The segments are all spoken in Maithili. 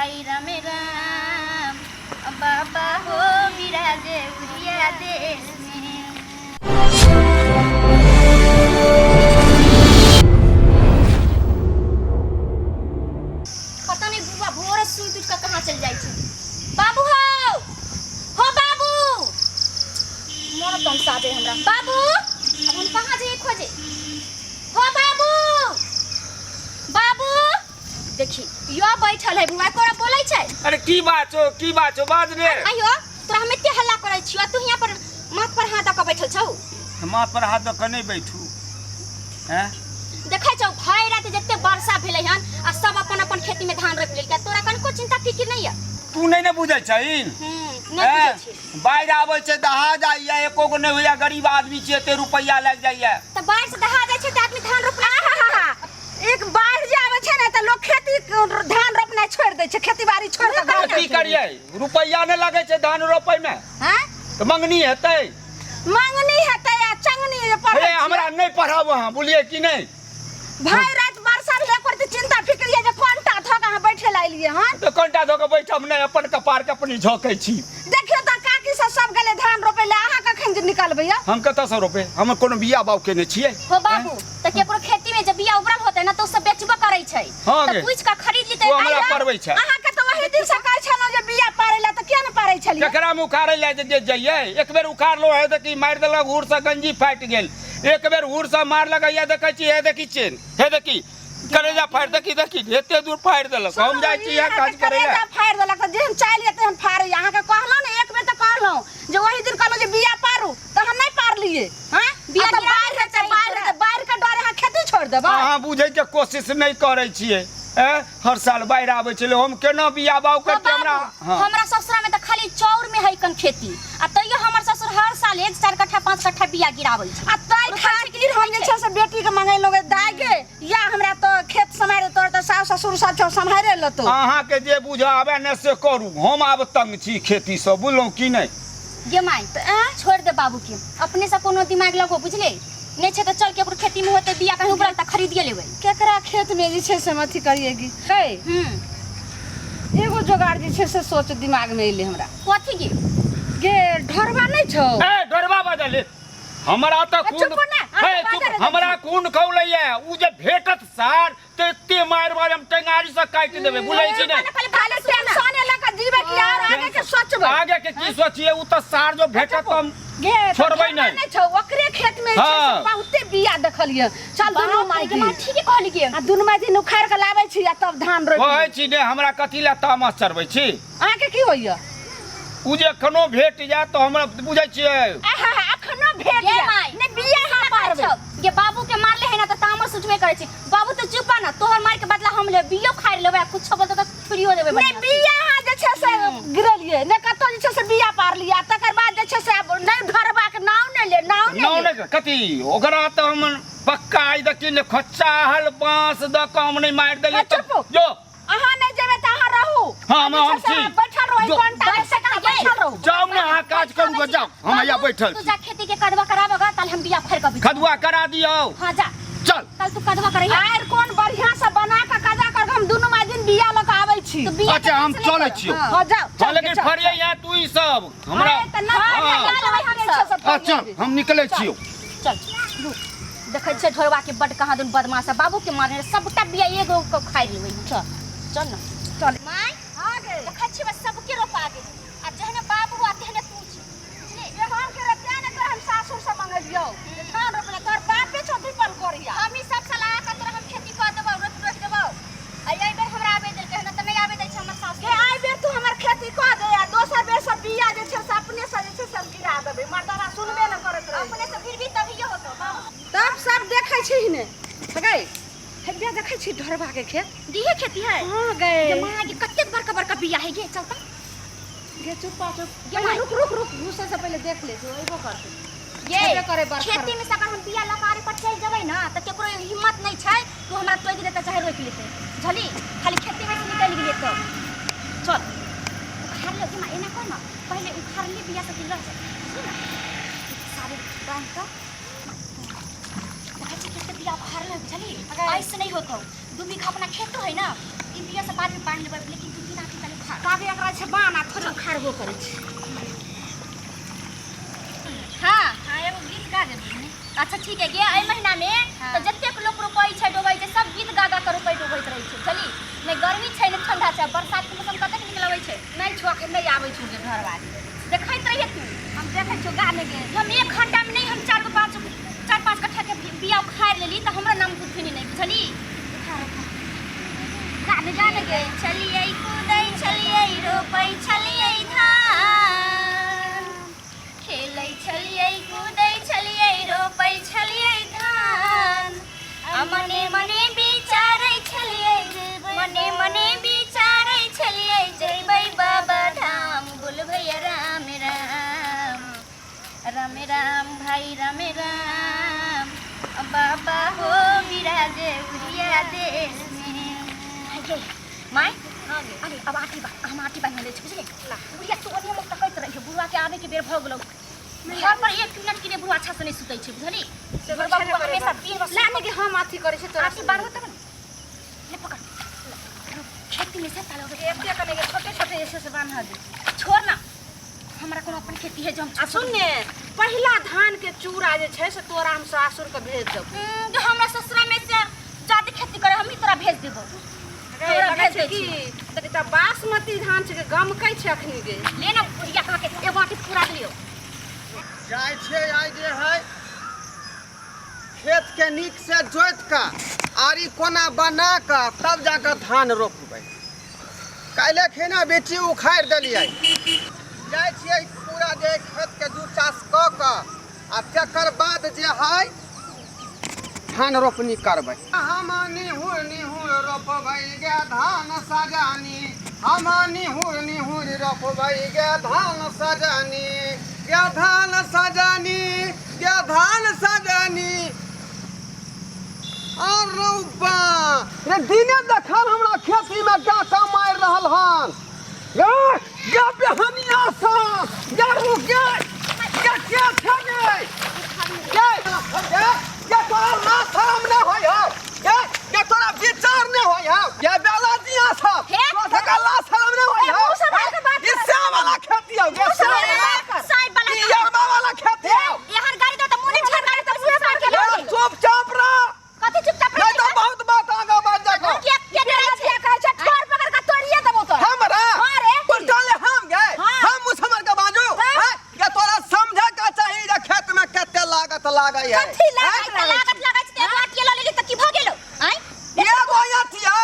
आई राम राम, बाबा हो विराजे उड़िया देश में। पता नहीं बुआ भोर सुति उठि कऽ कहाँ चलि जाइ छै। बाबू हो, हो बाबू, मोन तमसा दे हमरा। बाबू, अब हम कहाँ जाइए खोजे? हो बाबू, बाबू, देखी यो बैठल है बुआ, तोरा बोलै छै। अरे की बात छौ, की बात छौ, बाज रे। आइयो तोरा हम एते हल्ला करै छियो, तू हियां पर माथ पर हाथ दऽ कऽ बैठल छौ। माथ पर हाथ दऽ कऽ नहि बैठू हैं? देखै छौ भरि राति जते वर्षा भेलै हन आ सब अपन अपन खेती में धान रोपि लेलकै, तोरा कनिको चिंता फिकिर नहि यऽ? तू नहि ने बुझै छहिन? नहि बुझै छी। बाढ़ि आबै छै दहा जाइया, एको गो नहि होइया, गरीब आदमी छी, एते रुपैआ लागि जाइया। तऽ बाढ़ि से दहा जाइ छै तऽ आदमी धान रोपना एक बाढ़ि जे आबै छै ने तऽ लोक खेती धान रोपनाइ छोड़ि दै छै, खेती बाड़ी छोड़ि कऽ गाँव की करियै, रुपैआ नहि लगै छै धान रोपै मे? हैं? तऽ मंगनी हेतै। मंगनी हेतै आ चंगनी जे पढ़ै हे, हमरा नहि पढ़ाउ अहाँ, बुझलियै कि नहि? भरि राति वर्षा भेलै, ओकर तऽ चिंता फिक्र ये जे कोनटा धऽ कऽ अहाँ बैठे लए एलियै हन। तऽ कोनटा धऽ कऽ बैठब नहि, अपन कपार के अपने झोकै छी। देखियौ तऽ काकी सब सब गेलै धान रोपै लए, अहाँ कखन जे निकलबै यौ? हम कतऽसँ रोपे, हम कोनो बिया बाउ केने छियै? हो बाबू, तऽ केकरो खेती में जे बिया उबरल होतै ना तऽ ओ सब बेचबो करै छै। हाँ तऽ गे। पूछि कऽ खरीद लेतै। ओ हमरा पड़बै छै। अहाँके तऽ ओही दिन से कहै छलहुँ जे बिया पारै लए, तऽ किया ने पारै छलियै? केकरा मे उखाड़ै लए जे जइयै? एक बेर उखाड़लो है तऽ की मारि देलक हुर से, गंजी फाटि गेल। एक बेर हुर से मारलक, हैया देखै छी, हे देखी चेन, हे देखी करेजा फाड़ि, देखी देखी एते दूर फाड़ि देलक। हम जाइ छी इएह काज करै लए। करेजा फाड़ि देलक तऽ जेहन चालि तेहन फाड़ैया। अहाँके कहलहुँ ने, एक बेर तऽ कहलहुँ जे ओही दिन कहलहुँ जे बिया पारू, तऽ हम नहि पारलियै। हँ, बिया आ तऽ गिरा बाढ़ि देना हेतै, चाही बाढ़ि तोरा। हेतै, बाढ़िके डरे अहाँ खेती छोड़ि देबै? अहाँ बुझैके कोशिश नहि करै छियै। ए, हर साल बाढ़ि आबै छलै, हम केना बिया बाउ हो करतै हमरा? बाबू, हाँ। हमरा ससुरा में तऽ खाली चाउर में है कन खेती, आ तैयो हमर ससुर हर साल 1 4 कट्ठा 5 कट्ठा बिया गिराबै छै। आ ताहि खातिर हम जे छै से बेटीके मंगेलहुँ गे, दाय गे, या हमरा तऽ खेत सम्हारि, तोर तऽ सास ससुर सब छौ, सम्हारे लेतौ। अहाँके जे बुझऽ आबे ने से करू, हम आब तंग छी खेतीसँ, बुझलहुँ की नहि? गे माय, छोड़ि दे बाबू के, अपने से कोनो दिमाग लगो, बुझले नहि छै तऽ चल केकरो खेती में होते बिया कहीं उबरल तऽ खरीदिए लेबै। केकरा खेत में जे छै से हम अथी करिए की है? एगो जोगाड़ जे छै से सोच दिमाग में एलै हमरा। कथी गे? गे ढोरबा नहि छौ? ए ढोरबा बजल हमरा तऽ ए, कोन चुप ने, अहाँ हे, तऽ चुप, बाजऽ हमरा कोन खौलैया उ जे भेटत सार तऽ एते मारि मारि हम टेंगारी से काटि देबै, बुझै छी ने? पहिले खाली टेंशन लऽ कऽ जीबै कि और आगे के सोचबै? आगे के की सोचिए, उ तऽ सार जो भेटत तऽ हम गे तऽ छोड़बै ढोरबा नहि। नहि छौ, ओकरे खेत में जे छै से बहुते बिया देखलियै। चल दुनू बाप रे, माय गे माय, ठीके कहली गे। आ दुनू माय दिन उखाड़ि कऽ लाबै छी आ तब धान रोपि कहै छी ने, हमरा कथी लए तामस चढ़बै छी? अहाँके की होइया? उ जे एखनो भेट जायत तऽ हमरा बुझै छियै। आहा, एखनो भेट गे जायत। माय, नहि बिया सुनऽ अहाँ पारबै। पारबै। गे बाबू के मारले है ना तऽ तामस उठबे करै छै। बाबू तऽ चुप ना, तोहर मार के बदला हम लेब, बियो खाइ लेबै आ कुछो बोलतौ तऽ छुरियो देबै। नहि बढ़ियां से। बिया अहाँ जे छै से गिरलियै नहि, कतौ जे छै से बिया पारलियै आ तकर बाद जे छै से आब नहि ढरबाक नाव नहि ले, नाव नहि नाव ले। नहि कथी ओकरा तऽ हम पक्का आइ देखी ने खोचाहल बाँस दऽ कऽ हम नहि मारि देलियै हँ, तऽ चुप। जो अहाँ नहि जेबै तऽ अहाँ रहू। हाँ, हम जे छै से छी। अहाँ बैठल रहू, जो। घंटा बैठ से कहाँ बैठल रहू। जाउ ने अहाँ काज करू गऽ, जाउ, हम हैया बैठल तू छी। जा खेती के कदवा कराबऽ गऽ, ताले हम बिया फाड़ि कऽ अबै छी। खदुआ करा दियौ। हाँ जा। चल। कल तू कदवा करैहे। आर कोन बढ़िया से बना कऽ कदा कर हम दुनू माय दिन बिया लऽ कऽ आबै छी। तू बिया के अच्छा, हम टेंशन नहि चलै कर। छियौ। हाँ जाउ। हाँ, चल, लेकिन चल, फरियै यहाँ तू ई सब हमरा। अरे, तऽ ना, हाँ, हाँ। बिया लेबै हम सब। आ, चल हम निकलै छियौ। चल रुक, देखै छियै ढोरवा के बड कहाँ दुन बदमाश है, बाबू के मारने सबटा बिया एगो के खाइ लेबै। चल चल ना। चल। माय, हाँ गे। देखै छियै बस सबके रोपा गेलै आ जहने बाबू आ तेहने तू छी, बुझली? ये हम के रतिया ने तोरा हम सासुर से मंगलियौ जे धान रोपले, तोहर बापे छौ धीपल कोरिया। हम ई सब साल आ कऽ तोरा हम खेती कऽ देबौ, रोपि रोपि देबौ। आ एहि बेर हमरा आबे देलकै हन, तऽ नहि आबे दै छै हमर सासु। गे एहि बेर तू हमर खेती कऽ दे आ दोसर बेर से बिया जे छै से अपने से जे छै से हम गिरा देबै। मर्दाना सुनबे ने करैत रहै। अपने से फिर भी तभिये होतौ बाबू। तब सब देखै छी ने गै, हेबे देखै छी ढोरबा के खेत। दिहे खेती है। हाँ गै। गे माँ गे, कतेक बड़का बड़का बिया है गे, चल तऽ। गे चुप चुप। गे पहिले माय। रुक रुक रुक, घुसे से पहिले देख ले जो अइबो करतै। ये छेबे करे बरखर। खेती में से अगर हम बिया लऽ कऽ आरे पर चलि जेबै ना तऽ केकरो हिम्मत नहि छै कि ओ हमरा टोकि देतै चाहे रोकि लेतै, बुझली? खाली खेती में से निकलि गेलियै तऽ चल उखाड़ ले। गे माय, एना कर ना, पहिले उखाड़ ले बिया सब लऽ जा, बुझली ना? सारे बान्हि कऽ देखै छी कते बिया उखाड़ ले, बुझली? ऐसे नहि होतौ, 2 बीघा अपना खेतो है ना, ई बिया से बाद में बान्हि लेबै, लेकिन 2-3 आटी तनी खा। काबे एकरा छै बान आ थोड़े उखाड़बो करै छै। हाँ। हाँ, एगो गीत गा देबही। अच्छा ठीक है, गे एहि महीना में तो जतेक लोक रोपै छै डोबै छै सब गीत गा गा के रोपै डोबैत रहै छै। चली नहि गर्मी छै नहि ठंडा छै, बरसात के मौसम कतेक नीक लगै छै। नहि छौ अखन नहि आबै छौ गे घरवाली। देखैत रहिए तू। हम देखै छौ गा नहि गे। हम एक घंटा में नहीं, हम चार गो पाँच चार पाँच कट्ठा के बिया उखाड़ लेली तो हमरा नाम बुद्धि नहीं, बुझली? गा नहि गा नहि गे। छलियै कूदै छलियै रोपै छलियै धान, खेलै छलियै कूदै छलियै रोपै छलियै धान, आ मने मने विचारै छलियै, मने मने विचारै छलियै जयबै बाबा धाम। बोल भैया राम राम, राम राम भाई राम राम, बाबा हो विराजे उड़िया देश में। माय अरे अब आटी बा, हम आटी बान्हि लै छी, बुझली? बुढ़िया तू अभी हम तकैत रहियो, बुढ़वा के आबे के बेर भऽ गेलौ। घर पर एक मिनट के लिए बुढ़वा अच्छा से नहीं सुतै छै, बुझली? बुढ़वा बुढ़वा हमेशा दिन भर ला नहि गे, हम अथी करै छी तोरा। आटी बान्हबो तब ने, ले पकड़, खेती में से तालो। एते कने गे, छोटे छोटे जे छै से बान्ह दे। छोड़ ना, हमरा कोनो अपन खेती है जो हम आ सुन ने, पहिला धान के चूड़ा जे छै से तोरा हम सासुर के भेज देबो। जो हमरा ससुरा में से जादे खेती करे हम ही तोरा भेज देबो। तोरा लगै भेज छै दै की छी। तऽ तऽ बासमती धान छै के गमकै छै अखनी गे। ले ना बुढ़िया कहाँ के एगो आटी पूरा दियो। जाइ छियै आइ जे है खेत के नीक से जोति कऽ आरी कोना बना कऽ तब जाकऽ धान रोपबै। काल्हि खेना बेटी उखाड़ि देलियै। जाइ छियै पूरा जे खेत के दू चास कऽ कऽ आ तकर बाद जे है धान रोपनी करबै। हम निहुर निहुर रोपबै गे धान सजानी, हम निहुर निहुर रोपबै गे धान सजानी, गे धान सजानी, गे धान सजानी। अरे बा रे, दिने देखल हमरा खेती में डाका मारि रहल हन। गे गे बेहनिया सँ गे रुक गे, गे के छै गे, गे गे गे तोरा माथा में नहि होइ हौ गे, गे तोरा विचार नहि होइ हौ गे, बेला दिया सब हे। तोरा सबके लाज शरम नहि होइ हौ। मुँह से बाहर के बात ई श्याम वाला खेती हौ गे, श्याम वाला। साइड वाला। ई यरमा वाला खेती हौ। यहाँ गाड़ी दो त मुने छड़ गाड़ी त मुहे पर के ए, लगी। चुपचाप रह। कथी चुपचाप नहीं तो बहुत बात आगा बढ़ जाएगा। के के डरै छै? कहै छै ठोर पकड़ के तोड़िए देबो तोरा। हमरा हाँ रे। उल्टा ले हम गए। हाँ। हम मुसलमान के बाजू हाँ। हैं? ये तोरा समझे का चाहिए जे खेत में कते लागत लागै है। कथी लागत? हैं? लागत लागै छै त एगो आटिया ल लेली त की भ गेलो? आँय। एगो अथिया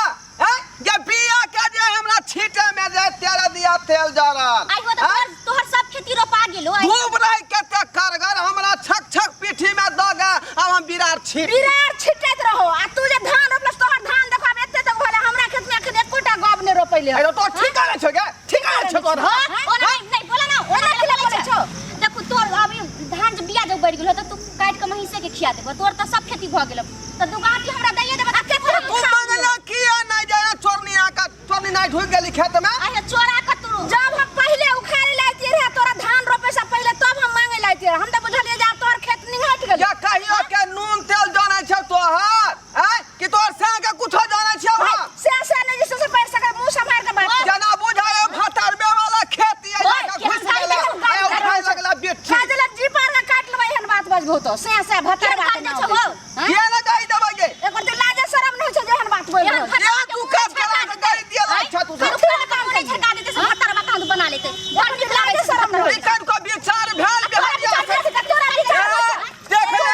हैं? जे बिया के जे हमरा छीटे में जे 13 दिया तेल जरल। आइ हो त हैं? तोहर तोहर सब खेती रोपा गेलो आइ। धूप रही कते करगर हमरा छक छक पीठी में दऽ गे, आब हम बिरार छीट। बिरार छिटैत रहो आ तू जे धान रोपलस तोहर धान देखो आब एते तक भेलै, हमरा खेत में अखन एकोटा गब नहि रोपैले। अरे तो ठीक है छौ गे, ठीक है छौ तोहर। हाँ, ओना नहीं, नहीं बोला ना, ओना ओना के बोलै बोलै छौ। छौ। देखू तोर अभी धान जे बिया जब बढ़ि गेलो त तू काटि के महींसे के खिया देबो, तोर त सब खेती भ गेलो त दू गांठी हमरा दैये देबो त तू मंगला किया नहीं जाना चोरनी आका चोरनी नहीं ढुक गेली खेत में? आहे चोरा के तू। जब हम पहिले उखाड़े लायतियै रहे तोरा धान रोपे से पहिले तब हम मांगे लायतियै रहे। हम त बुझलियै जे आब तोहर खेत निंघटि गेलै। या कहियो के नून तेल जानै छौ तोहर हैं कि तोहर से के कुछो जानै छौ? हम से से नहि जे से पढ़ि सकै, मुँह सम्हारि के बात कर। जेना बुझाय भतरबे वाला खेती है, ओए, जाके केहन घुसि गाड़ी गेलै, देखू, गाड़ी आय उठाय देखू। लगला बेटी। खा देलक जी पार के काटि लेबै, एहन बात बजबहो तो से से भतर केहन बात गाड़ी नहि छौ, अबै हौ? छै। हैं? के ने गाड़ी देबै गे? एकर तऽ लाजे शरम नहि होइ छै जे एहन बात बोलि एहन रहल छै। के तू काज करा के गाड़ी दिया लाग छौ तू सब? फिर काम नहीं झटका देते से भतर बात हम बना लेते, बड़ नीक लागै छै। शरम नहि होइ छै। निकट को विचार भेल बिहारिया तोरा से। तोरा विचार होइ ए, छै। देख ले।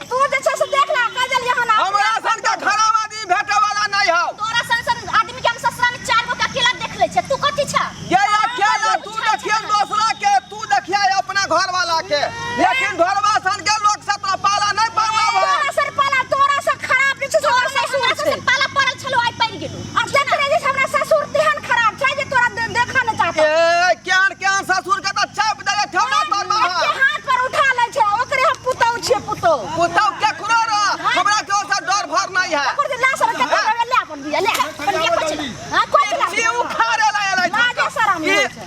तू जे छै से देख ले, कह देलियै हन आब। हमरा सन के खराब आदमी भेटे वाला नहीं हौ। तोरा सन सन आदमी के हम ससुरा में चार गो के अकेला देख ले छै, तू कथी छ? ये अकेला तू देखिए दोसरा के, तू देखिए अपना घर वाला के, लेकिन घरवा सन के लोग से तोरा पाला नहीं पड़लो। तोरा सर पाला, तोरा से खराब जे छै से तोरा हमर ससुर हमरा छै। से पाला पड़ल छलो, आइ पड़ि गेलो। आ देख रे जे छै हमरा ससुर तेहन खराब छै जे तोरा देखऽ नहि चाहतौ। ए क्यान क्यान ससुर के त चाप दे ठौना पर एके बाहर हाथ पर उठा लै छै, ओकरे हम पुतौ छियै, पुतौ। पुतौ केकरो रह, हमरा केओ से डर भर नहीं है। ओकर जे लाश रखे त ले अपन बिया, ले अपन बिया खोज ले। हां, खोज ले। छी उखाड़े ला एलै। लाजे शरम नहि होइ छै।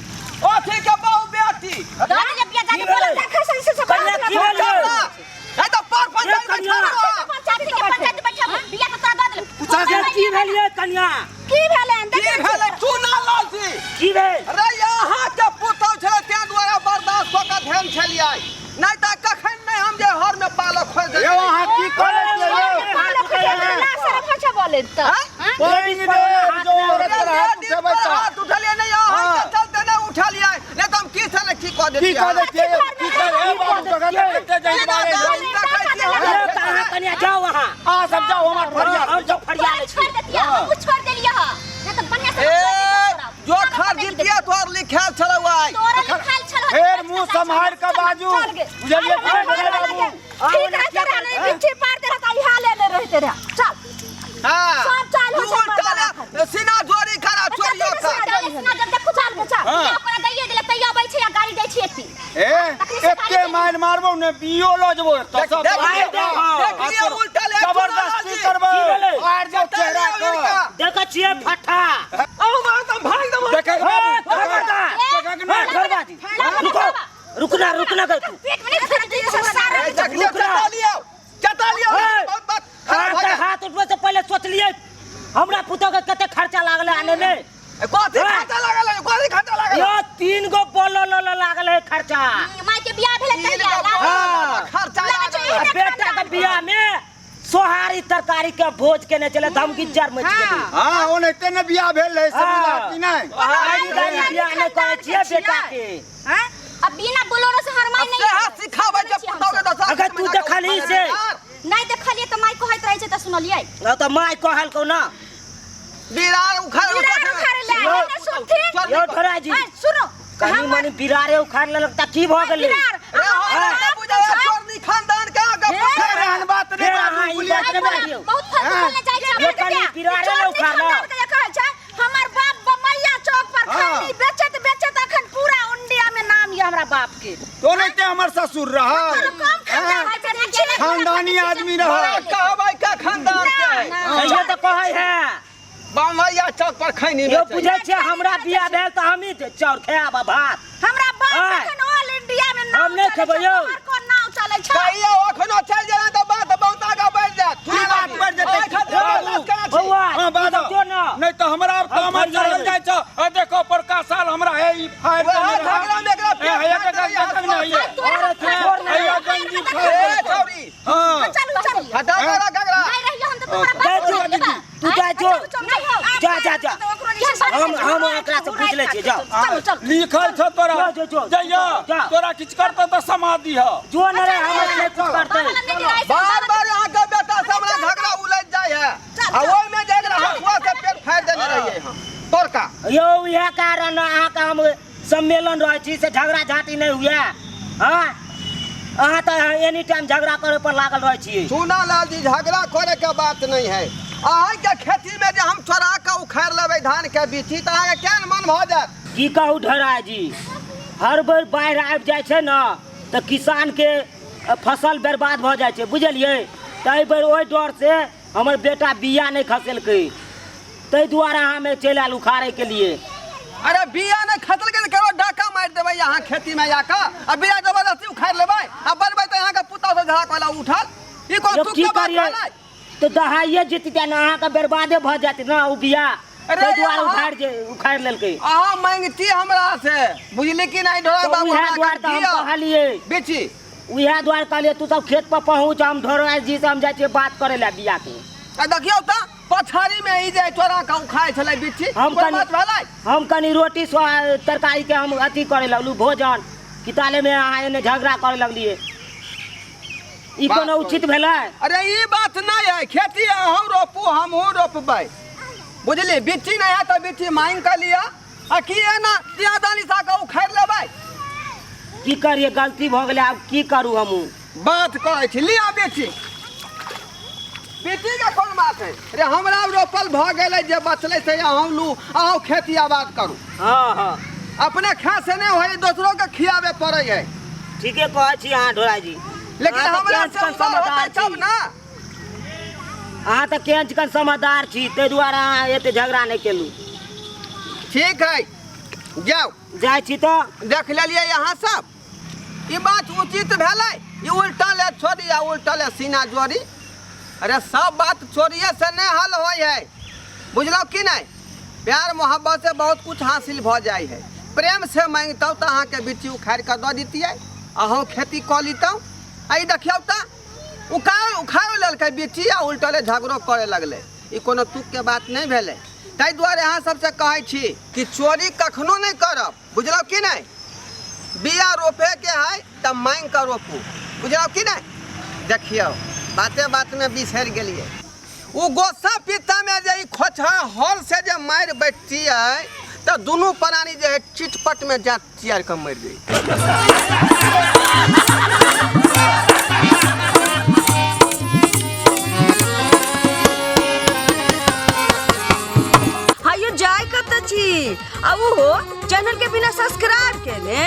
ओथी के बहु बेटी। दादी जे बिया जाके बोला। देखै छै से सब। कन्या की भेल यौ? ए त पर पंचायत कन्या। बैठा रह। पंचायत के पंचायत बैठा, बिया के तोरा दऽ देलक। से की भेल यै कन्या? की भेलै? की भेलै? चूना लाल छी। कऽ लेब तऽ आँय? आँय? पानि देब, जो औरत पर हाथ लेडीज उठेबै पर तऽ। हाथ उठलियै नहि, अहाँ हाँ। के चलते नहि उठलियै, नहि तऽ हम की से ने की कऽ की देतियै। कऽ दैतियै? की कर हे बाबू, तखन तऽ कते जाइत बारे दाम जाइ। देखै छियै यौ हम। तऽ अहाँ कनिया जाउ अहाँ अहाँ सब जाउ हमर फरिया हम सब फरिया तोरा लै छी छोड़ि देतियै हमहूँ छोड़ि देलियै हँ नहि तऽ बढ़िआँ से ए, हम छोड़ि देतियै तोरा। जो तोरा खर पकड़ि जितिया देतियै। तोहर लिखायल छलौ आइ। तोरा लिखायल छल फेर मुँह सम्हारि कऽ बाजू चल गे। बुझलियै कि नहि बाबू? ठीक रहते रहे नहीं बिच्छी पारते रहता इहा लेने रहते रहे चल हाँ। सब चाल तू होइ छै उल्टा ले, सीना जोरी खड़ा चोरियो कर। जब देखू चल के चल हाँ। ओकरा दैये देलक तैयो अबै छै आ गाड़ी दै छै एती ए एते मारि मारबौ ने बियो लऽ जेबो एतऽ देख सब देख मारि लियौ, देब, हाँ। देख लियौ उल्टा ले, जबरदस्ती चुना करबै की भेलै? मारि दो चेहरा चेहरा के देखै छियै फट्ठा अहूँ मारब तऽ हम भागि देब। देखै बाबू ए, खबरदार। देखै कि नहि? खरबाजी रुको रुकना रुकना गए तू पेट में नहीं फट दी सारा ए, देख लियौ, रुक ना। चटा लियौ, चटा लियौ, ए, बहुत बात खराब भऽ अहाँके गेल। हाथ उठबै से पहिले सोचलियै हमरा पुतोह के कते खर्चा लागलै आने में ए, कथी खर्चा लागल है? कथी खर्चा लागल है? यो 3 गो बोलो लो लागल है खर्चा माय के बियाह भेलै तीन तहिया गो लागल। हाँ। खर्चा लागल लागल है। आ बेटा के बियाह में सोहारी तरकारी के भोज केने छलै धमगिज्जर मचि गेलै हाँ ओनाहिते ने बियाह भेल रहै सब हाँ। मिला कि नहि गाड़ी गाड़ी बियाह नहि करै छियै बेटा के हैं अब बिना बोलोरो से हरमाई अब नहीं सेहा सिखाबै छै छियै पुतहु के हमसब। दशा अगर तू देखलही से नहीं देखलियै तऽ माय कहैत रहै छै तऽ सुनलियै न तऽ माय कहलकौ ना बिरार उखाड़ बिरार उखाड़े ले आयल, नहि सुनथिन। यौ ढोराजी हैं, सुनो कनी मनी बिरारे उखाड़ लेलक तऽ की भऽ गेलै बिरार रे हमरा नहि बुझै है, चोरनी खानदान के आगे फेर एहन बात नहि फेर बाजू अहाँ ई बुलिया बात के नहि नहि। बाजियौ। बहुत फालतू हाँ। बोलने जाइ छै यो कनी बिरारे ने उखाड़लक। खानदान के जे कहै छै हमर बाप बमैया चौक पर हाँ। खैनी बेचैत बेचैत अखन पूरा इंडिया में नाम ये हमरा बाप के ओनाहिते हमर ससुर रहै कम खानदान के नहीं छै। खानदानी आदमी रहै कहबै का खानदान के सहिए तऽ कहै है बम्बैया चौक पर खैनी यौ बेचै। बुझै छियै हमरा बियाह भेल तऽ हमही चाउर खायब आ भात हमरा बाप आँय। अखन ऑल इंडिया में नाम हम नहि चलै खेबै छै, यौ। तोहर कोन नाम चलै छै कहियो अखनो चलि जेना तऽ बात बहुत आगाँ बढ़ि जायत की बात बढ़ि जेतै? एहि खातिर बाबू, बर्दाश्त केना छी? बौआ हाँ, ई बाजो। सब जो न नहीं तो हमरा हम तामा फरिया चढ़ल लेबै। जाइ छौ आ देखो परका साल हमरा हे ई फाड़ वएह देने रहै। झगड़ा मे एकरा ए, पेट हे, फाड़ि देखक, देने देखक ने, हँसुआ हे। और छोड़ ने हे, गंजी फाड़ ए देलकै। छौरी हाँ चलू चलू हटा करा घगरा नहीं रहियो हम तऽ तोहरा जा बाप जो हो गेबा तू जा जो नहीं हो जा जा जा हम हम एकरा से पूछ लै छियै जाओ चलू चलू लिखल छौ तोरा जो, जो, जो। जइयो जा। तोरा किछु करतौ तऽ समाधि ह जो न रे हमरा नहि कुछ करतै बाबा लग नहि बार बार यहाँ के बेटा से हमरा झगड़ा उलझ जाय है आ ओहि में जे एकरा हँसुआ से पेट फाड़ि देने रहियै हम तोरका यौ इएह कारण अहाँके हम सम्मेलन रहै छी से झगड़ा झाँटी नहि हुए हँ अहाँ तऽ एनी टाइम झगड़ा करे पर लागल रहै छियै सुना लाल जी झगड़ा करे के बात नहीं है अहाँ के खेती में जे हम चोरा के उखाड़ लेबै धान के बीची तऽ अहाँके केहन मन भऽ जायत की कहू ढराय जी हर बेर बाढ़ि आबि जाइ छै ने तऽ किसानके फसल बर्बाद भऽ जाइ छै बुझलियै तऽ एहि बेर ओहि डरसँ हमर बेटा बिया नहि खसेलकै ताहि दुआरे हम चलि आयल उखाड़ैके लिए अरे बिया नहि खसलकै तऽ केकरो डाका मारि देबै अहाँ खेती में आके आ बिया जबरदस्ती उखाड़ि लेबै आ बनबै तऽ अहाँके पुतहु से झगड़ा वाला उठल ई कोन यौ सुख की के बात करियै भेलै तऽ दहाइए जेतै ने अहाँके बर्बादे भऽ जायत ने ओ बिया अरे ताहि दुआरे अहाँ- उखाड़ि जे उखाड़ि लेलकै अहाँ मांगती हमरा से बुझली कि नहीं ढोरा तऽ बाबू उएह हमरा दुआरे तऽ हम दिअ। कहलियै बेची उएह दुआरे कहलियै तू सब खेत पर पहुँच हम ढोरा जी से हम जाइ छियै बात करे लए बिया के आ देखियौ तऽ पछाड़ी में ई जे चोरा के उखाड़ै छलै बिच्छी हम कोइ कनि- बात भेलै हम कनि रोटी तरकारी के हम अथी करे लगलू भोजन किताले में अहाँ एने झगड़ा करे लगलिए ई बात कोनो उचित भेलै अरे ई बात नहीं है खेती अहूँ रोपू हमहूँ रोपबै बुझली बिच्ची नहीं है तऽ बिच्ची मांगि कऽ लिअ आ की एना दियादानी सा के उखाड़ि लेबै की करिए गलती भऽ गेलै आब की करू हमहूँ बात कहै छी लिअ बेटी बेटीके कोन बात है रे हमरा रोपल भऽ गेलै जे बचलै से अहूँ लू अहूँ खेती आबाद करू हँ हँ अपने खाए से नहि होइ दोसरोके खियाबे पड़ै है ठीके कहै छी अहाँ ढोराजी लेकिन अहाँ तऽ हमरा केहन से चिकन उमर होतै समझदार तब छी ना अहाँ तऽ केहन चिकन समझदार छी ताहि दुआरे अहाँ एते झगड़ा नहि केलहुँ ठीक है जाउ जाइ छी तऽ देख लेलियै अहाँ सब ई बात उचित भेलै ई उल्टा ले छोड़ी आ उल्टा ले सीना जोड़ी अरे सब बात चोरिए से नहि हल होइ है बुझलहुँ कि नहि प्यार मोहब्बत से बहुत कुछ हासिल भऽ जाइ है प्रेम से मांगितहुँ तऽ अहाँके बिच्ची उखाड़ि कऽ दऽ दितियै अहूँ खेती कऽ लितहुँ आ ई देखियौ तऽ उखाड़ उखाड़ि लेलकै बिच्ची आ उल्टले झगड़ो करे लगलै ई कोनो तुकके बात नहि भेलै। ताहि दुआरे अहाँ सबसँ कहै छी कि चोरी कखनो नहि करब, बुझलहुँ कि नहि? बिया रोपेके है तऽ माँगि कऽ रोपू, बुझलहुँ कि नहि? देखियौ, बाते बातमे बिसरि गेलियै। ओ गोस्सा पित्तामे जे ई खोछा हर से जे मारि बैठतियै तऽ दुनू प्राणी जे है चिटपटमे जाँत चियार कऽ मरि जाइ। हायो जाय कत छी आ उहो चैनल के बिना सब्सक्राइब केने?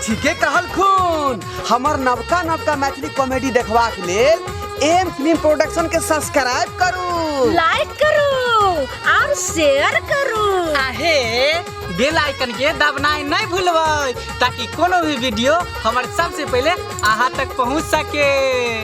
ठीके कहलखुन। हमर नवका नवका मैथिली कॉमेडी देखबाक लेल एम फिल्म प्रोडक्शन के सब्सक्राइब करू, लाइक करू और शेयर करू। आहे बेल आइकन के दबनाइ नहीं भूलबै ताकि कोनो भी वीडियो हमर सबसे पहले अहाँ तक पहुँच सके।